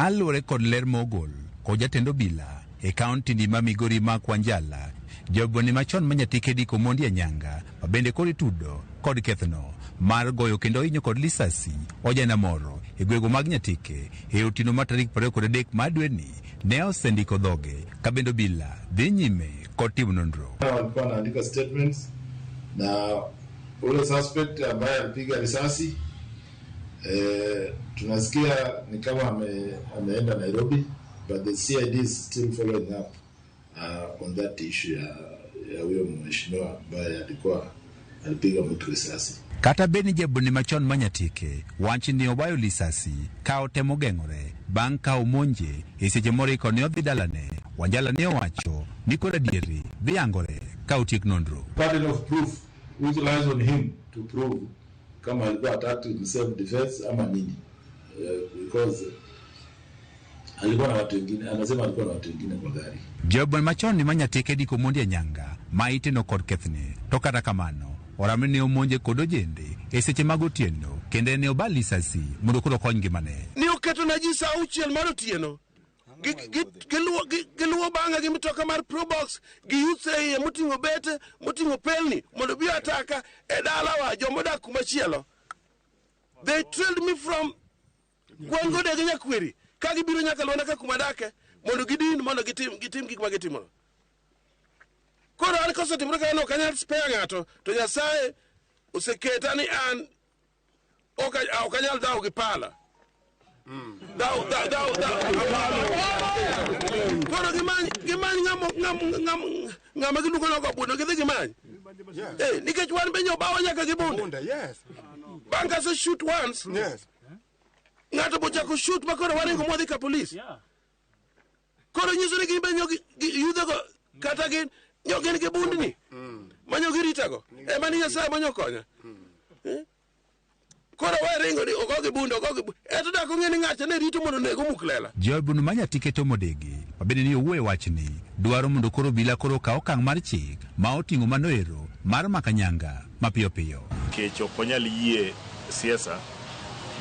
Kaluwore kod ler mogol kod jatend obila e kaunti ni ma Migori Mark Wanjala, joboni machon ma Nyatike Dick Omondi Anyanga ma bende koro itudo kod kethno mar goyo kendo hinyo kod lisasi ojana moro e gwego mag Nyatike e otieno mar tarik 23 mar dweni ne osendiko dhoge ka bende obila dhi nyime kod timo nonro. Walikuwa wanaandika statements na ule suspect ambaye alipiga risasi tunasikia ni kama ameenda Nairobi, but the CID is still following up on that issue ya huyo mheshimiwa ambaye alikuwa alipiga mtu risasi. Kata bed ni jaboni machon ma Nyatike wach ni obayo lisasi ka otemo geng'ore bang' ka omonje e seche moriko ne odhi dalane, Wanjala ne owacho ni koro adieri dhi yangore ka otiek nonro. Burden of proof which lies on him to prove kama alikuwa attacked in self defense ama nini, because alikuwa na watu wengine, anasema alikuwa na watu wengine kwa gari. Jabon machon ni ma Nyatike Dick Omondi Anyanga ma iteno kod kethne to kata kamano oramo ne omonje kod ojende e seche mag otieno kendo ne oba lisasi mondo koro okony ngimane. Ni oketo na ji sa 6 mar otieno. Giluwo bang'a gi mtoka mar Probox gi youths e iye moting'o bete moting'o pelni mondo bi ataka e dalawa jomodak kumachielo. They trailed me from Gwengode gi Nyakweri ka gibiro nyaka Lwanda ka kuma adake mondo gidin mondo gitim gik ma gitimono. Koro an kosetimore kamano ok anyal spare ng'ato to Nyasaye oseketa ni an ok anyal dhawo gi pala. Dhaw, dhaw, dhaw, dhaw. Koro gimany ng'ama giluongo ni ogo bunde, gidhi gimany. Nikech wan be nyobawa nyaka gi bunde. Yes. Bang' kase shoot once. Yes. Ng'ato bochako shoot ma koro waringo mwadhi ka police. Koro nyiso ni gin be nyo yudhego kata gin nyo gin gi bundni. Ma nyo giritago. Ema ni Nyasaye manyo konya. Koro we ringo ni ogo gi bunde, ogo gi bunde. Eto dak ong'e ni ng'acha ne rito mondo onego omuk lela. Jobunu ma Nyatike Tom Odegi ma bende ni owuoyo e wachni dwaro mondo koro obila koro okaw okang' mar chik ma oting'o mano ero mar mako Anyanga mapiyo piyo. Nikech ok wanyal yie siasa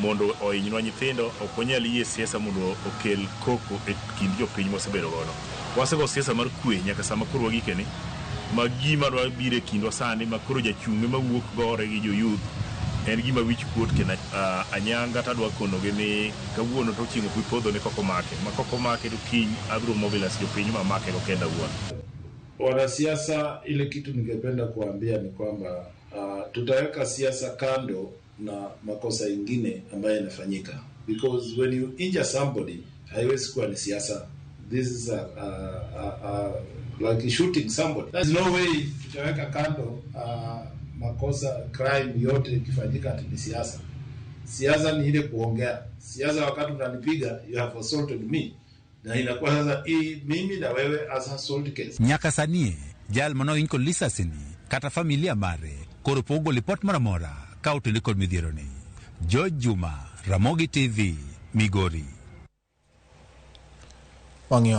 mondo ohinywa nyithindo, ok wanyal yie siasa mondo okel koko e kind jopiny mwasebedo godo. Wasego siasa mar kwe nyaka sama koro wagikeni, ma gima dwa biro e kindwa sani ma koro jachung' ema wuok gore gi jo youth en gima wich kuot kendo Anyanga to adwa konogi ni kawuono to chieng' ok bi podho ni kok omake, ma kok omake to kiny abiro mobilize jopiny ma amake go kenda awuon. Wanasiasa, ile kitu ningependa kuambia ni kwamba tutaweka siasa kando na makosa ingine ambayo yanafanyika, because when you injure somebody haiwezi kuwa ni siasa. This is like shooting somebody. There's no way tutaweka kando makosa, crime yote ikifanyika ati ni siasa. Siasa ni ile kuongea. Siasa wakati unanipiga, you have assaulted me. Na inakuwa sasa hii mimi na wewe as assault case. Nyaka sani jal mano hiny kod lisasi ni kata familia mare koro pok ogolo ripot moro amora ka otende kod midhiero ni. George Juma, Ramogi TV, Migori. Wang'yo.